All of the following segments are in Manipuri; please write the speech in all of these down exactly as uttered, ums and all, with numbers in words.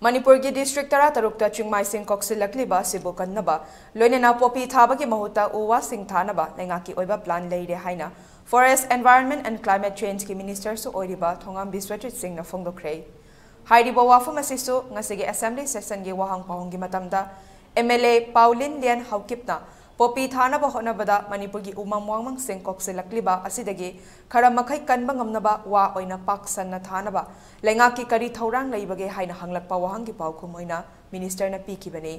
ꯃꯅꯤꯄꯨꯔꯒꯤ ꯗꯤꯁꯇ꯭ꯔꯤꯛ ꯇꯔꯥꯇꯔꯨꯛꯇ ꯆꯤꯡꯃꯥꯏꯁꯤꯡ ꯀꯣꯛꯁꯤꯜꯂꯛꯂꯤꯕ ꯑꯁꯤꯕꯨ ꯀꯟꯅꯕ, ꯂꯣꯏꯅꯅ ꯄꯣꯄꯤ ꯊꯥꯕꯒꯤ ꯃꯍꯨꯠꯇ ꯎ ꯋꯥꯁꯤꯡ ꯊꯥꯅꯕ ꯂꯩꯉꯥꯛꯀꯤ ꯑꯣꯏꯕ ꯄ꯭ꯂꯥꯟ ꯂꯩꯔꯦ ꯍꯥꯏꯅ Forest, Environment and Climate Changeꯀꯤ ꯃꯤꯅꯤꯁꯇꯔꯁꯨ ꯑꯣꯏꯔꯤꯕ ꯊꯣꯉꯥꯝ ꯕꯤꯁ꯭ꯋꯖꯤꯠ ꯁꯤꯡꯅ ꯐꯣꯡꯗꯣꯛꯈ꯭ꯔꯦ꯫ ꯍꯥꯏꯔꯤꯕ ꯋꯥꯐꯝ ꯑꯁꯤꯁꯨ ꯉꯁꯤꯒꯤ ꯑꯦꯁꯦꯝꯕ꯭ꯂꯤ ꯁꯦꯁꯟꯒꯤ ꯋꯥꯍꯪ ꯄꯥꯎꯍꯪꯒꯤ ꯃꯇꯝꯗ ꯑꯦꯝ ꯑꯦꯜ ꯑꯦ ꯄꯥꯎꯂꯤꯟ ꯂꯤꯌꯟ ꯍꯧꯀꯤꯞꯅ ꯄꯣꯄꯤ ꯊꯥꯅꯕ ꯍꯣꯠꯅꯕꯗ ꯃꯅꯤꯄꯨꯔꯒꯤ ꯎꯃꯪ ꯋꯥꯃꯪꯁꯤꯡ ꯀꯣꯛꯁꯤꯜꯂꯛꯂꯤꯕ ꯑꯁꯤꯗꯒꯤ ꯈꯔ ꯃꯈꯩ ꯀꯟꯕ ꯉꯝꯅꯕ ꯋꯥ ꯑꯣꯏꯅ ꯄꯥꯛ ꯁꯟꯅ ꯊꯥꯅꯕ ꯂꯩꯉꯥꯛꯀꯤ ꯀꯔꯤ ꯊꯧꯔꯥꯡ ꯂꯩꯕꯒꯦ ꯍꯥꯏꯅ ꯍꯪꯂꯛꯄ ꯋꯥꯍꯪꯒꯤ ꯄꯥꯎꯈꯨꯝ ꯑꯣꯏꯅ ꯃꯤꯅꯤꯁꯇꯔꯅ ꯄꯤꯈꯤꯕꯅꯤ꯫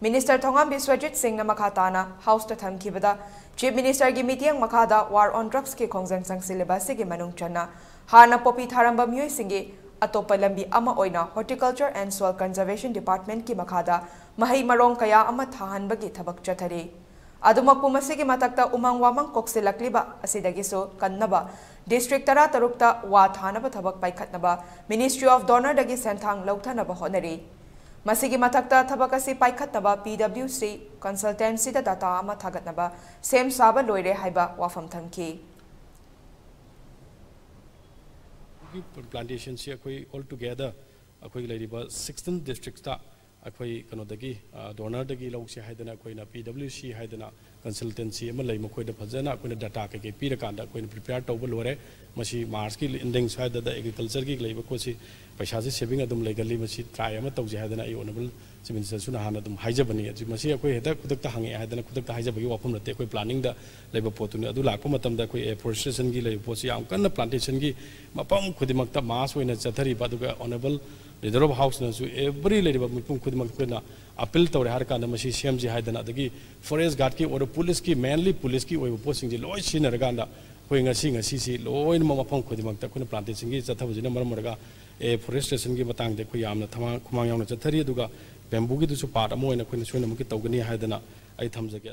ꯃꯤꯅꯤꯁꯇꯔ ꯊꯣꯉꯥꯝ ꯕꯤꯁ꯭ꯋꯖꯤꯠ ꯁꯤꯡꯅ ꯃꯈꯥ ꯇꯥꯅ ꯍꯥꯎꯁꯇ ꯊꯝꯈꯤꯕꯗ, ꯆꯤꯐ ꯃꯤꯅꯤꯁꯇꯔꯒꯤ ꯃꯤꯠꯌꯦꯡ ꯃꯈꯥꯗ ꯋꯥꯔ ꯑꯣꯟ ꯗ꯭ꯔꯒꯁꯀꯤ ꯈꯣꯡꯖꯪ ꯆꯪꯁꯤꯜꯂꯤꯕ ꯑꯁꯤꯒꯤ ꯃꯅꯨꯡ ꯆꯟꯅ ꯍꯥꯟꯅ ꯄꯣꯄꯤ ꯊꯥꯔꯝꯕ ꯃꯤꯑꯣꯏꯁꯤꯡꯒꯤ ꯑꯇꯣꯞꯄ ꯂꯝꯕꯤ ꯑꯃ ꯑꯣꯏꯅ Horticulture and Soil Conservation Departmentꯀꯤ ꯃꯈꯥꯗ ꯃꯍꯩ ꯃꯔꯣꯡ ꯀꯌꯥ ꯑꯃ ꯊꯥꯍꯟꯕꯒꯤ ꯊꯕꯛ ꯆꯠꯊꯔꯤ꯫ ꯑꯗꯨꯃꯛꯄꯨ ꯃꯁꯤꯒꯤ ꯃꯊꯛꯇ ꯎꯃꯪ ꯋꯥꯃꯪ ꯀꯣꯛꯁꯤꯜꯂꯛꯂꯤꯕ ꯑꯁꯤꯗꯒꯤꯁꯨ ꯀꯟꯅꯕ ꯗꯤꯁꯇ꯭ꯔꯤꯛ ꯇꯔꯥꯇꯔꯨꯛꯇ ꯋꯥ ꯊꯥꯅꯕ ꯊꯕꯛ ꯄꯥꯏꯈꯠꯅꯕ Ministry of DoNERꯗꯒꯤ ꯁꯦꯟꯊꯥꯡ ꯂꯧꯊꯅꯕ ꯍꯣꯠꯅꯔꯤ꯫ ꯃꯁꯤꯒꯤ ꯃꯊꯛꯇ ꯊꯕꯛ ꯑꯁꯤ ꯄꯥꯏꯈꯠꯅꯕ ꯄꯤ ꯗꯕ꯭ꯂꯤꯎ ꯁꯤ ꯀꯟꯁꯜꯇꯦꯟꯁꯤꯗ ꯗꯥꯇꯥ ꯑꯃ ꯊꯥꯒꯠꯅꯕ ꯁꯦꯝ ꯁꯥꯕ ꯂꯣꯏꯔꯦ ꯍꯥꯏꯕ ꯋꯥꯐꯝ ꯊꯝꯈꯤ꯫ ꯄ꯭ꯂꯥꯟꯇꯦꯁꯟꯁꯤ ꯑꯩꯈꯣꯏ ꯑꯣꯜ ꯇꯨꯒꯦꯗꯔ ꯑꯩꯈꯣꯏ ꯂꯩꯔꯤꯕ ꯁꯤꯛꯁꯇꯤꯟ ꯗꯤꯁꯇ꯭ꯔꯤꯛꯇ ꯑꯩꯈꯣꯏ ꯀꯩꯅꯣꯗꯒꯤ, ꯗꯣꯅꯔꯗꯒꯤ ꯂꯧꯁꯦ ꯍꯥꯏꯗꯅ ꯑꯩꯈꯣꯏꯅ ꯄꯤ ꯗꯕ꯭ꯂꯤꯎ ꯁꯤ ꯍꯥꯏꯗꯅ ꯀꯟꯁꯜꯇꯦꯟꯁꯤ ꯑꯃ ꯂꯩ, ꯃꯈꯣꯏꯗ ꯐꯖꯅ ꯑꯩꯈꯣꯏꯅ ꯗꯥꯇꯥ ꯀꯩꯀꯩ ꯄꯤꯔꯀꯥꯟꯗ ꯑꯩꯈꯣꯏꯅ ꯄ꯭ꯔꯤꯄꯦꯌꯔ ꯇꯧꯕ ꯂꯣꯏꯔꯦ꯫ ꯃꯁꯤ ꯃꯥꯔꯆꯀꯤ ꯑꯦꯟꯗꯤꯡ ꯁ꯭ꯋꯥꯏꯗꯗ ꯑꯦꯒ꯭ꯔꯤꯀꯜꯆꯔꯒꯤ ꯂꯩꯕ ꯄꯣꯠꯁꯤ ꯄꯩꯁꯥꯁꯤ ꯁꯦꯚꯤꯡ ꯑꯗꯨꯝ ꯂꯩꯒꯜꯂꯤ꯫ ꯃꯁꯤ ꯇ꯭ꯔꯥꯏ ꯑꯃ ꯇꯧꯁꯦ ꯍꯥꯏꯗꯅ ꯑꯩ ꯑꯣꯅꯔꯦꯕꯜ ꯆꯤꯐ ꯃꯤꯅꯤꯁꯇꯔꯁꯨ ꯅꯍꯥꯟ ꯑꯗꯨꯝ ꯍꯥꯏꯖꯕꯅꯤ꯫ ꯑꯗꯨ ꯃꯁꯤ ꯑꯩꯈꯣꯏ ꯍꯦꯛꯇ ꯈꯨꯗꯛꯇ ꯍꯪꯉꯛꯑꯦ ꯍꯥꯏꯗꯅ ꯈꯨꯗꯛꯇ ꯍꯥꯏꯖꯕꯒꯤ ꯋꯥꯐꯝ ꯅꯠꯇꯦ꯫ ꯑꯩꯈꯣꯏ ꯄ꯭ꯂꯥꯅꯤꯡꯗ ꯂꯩꯕ ꯄꯣꯠꯇꯨꯅꯤ꯫ ꯑꯗꯨ ꯂꯥꯛꯄ ꯃꯇꯝꯗ ꯑꯩꯈꯣꯏ ꯑꯦꯐꯣꯔꯦꯁꯇ꯭ꯔꯦꯁꯟꯒꯤ ꯂꯩꯕ ꯄꯣꯠꯁꯤ ꯌꯥꯝ ꯀꯟꯅ ꯄ꯭ꯂꯥꯟꯇꯦꯁꯟꯒꯤ ꯃꯐꯝ ꯈꯨꯗꯤꯡꯃꯛꯇ ꯃꯥꯁ ꯑꯣꯏꯅ ꯆꯠꯊꯔꯤꯕ, ꯑꯗꯨꯒ ꯑꯣꯅꯔꯦꯕꯜ ꯂꯤꯗꯔ ꯑꯣꯐ ꯍꯥꯎꯁꯅꯁꯨ ꯑꯦꯚ꯭ꯔꯤ ꯂꯩꯔꯤꯕ ꯃꯤꯄꯨꯝ ꯈꯨꯗꯤꯡꯃꯛꯇ ꯑꯩꯈꯣꯏꯅ ꯑꯄꯤꯜ ꯇꯧꯔꯦ ꯍꯥꯏꯔ ꯀꯥꯟꯗ ꯃꯁꯤ ꯁꯦꯝꯁꯤ ꯍꯥꯏꯗꯅ, ꯑꯗꯒꯤ ꯐꯣꯔꯦꯁ ꯒꯥꯔꯗꯀꯤ ꯑꯣꯏꯔꯣ, ꯄꯨꯂꯤꯁꯀꯤ, ꯃꯦꯟꯂꯤ ꯄꯨꯂꯤꯁꯀꯤ ꯑꯣꯏꯕ ꯄꯣꯠꯁꯤꯡꯁꯤ ꯂꯣꯏ ꯁꯤꯖꯤꯟꯅꯔꯀꯥꯟꯗ ꯑꯩꯈꯣꯏ ꯉꯁꯤ, ꯉꯁꯤꯁꯤ ꯂꯣꯏꯅꯃꯛ ꯃꯐꯝ ꯈꯨꯗꯤꯡꯃꯛꯇ ꯑꯩꯈꯣꯏꯅ ꯄ꯭ꯂꯥꯟꯇꯦꯁꯟꯒꯤ ꯆꯠꯊꯕꯁꯤꯅ ꯃꯔꯝ ꯑꯣꯏꯔꯒ ꯑꯦꯐꯣꯔꯦꯁꯇ꯭ꯔꯦꯁꯟꯒꯤ ꯃꯇꯥꯡꯗ ꯑꯩꯈꯣꯏ ꯌꯥꯝꯅ ꯊꯃꯥꯡ-, ꯈꯨꯃꯥꯡ ꯌꯥꯎꯅ ꯆꯠꯊꯔꯤ꯫ ꯑꯗꯨꯒ ꯕꯦꯝꯕꯨꯒꯤꯗꯨꯁꯨ ꯄꯥꯔꯠ ꯑꯃ ꯑꯣꯏꯅ ꯑꯩꯈꯣꯏꯅ ꯁꯣꯏꯗꯅꯃꯛꯀꯤ ꯇꯧꯒꯅꯤ ꯍꯥꯏꯗꯅ ꯑꯩ ꯊꯝꯖꯒꯦ꯫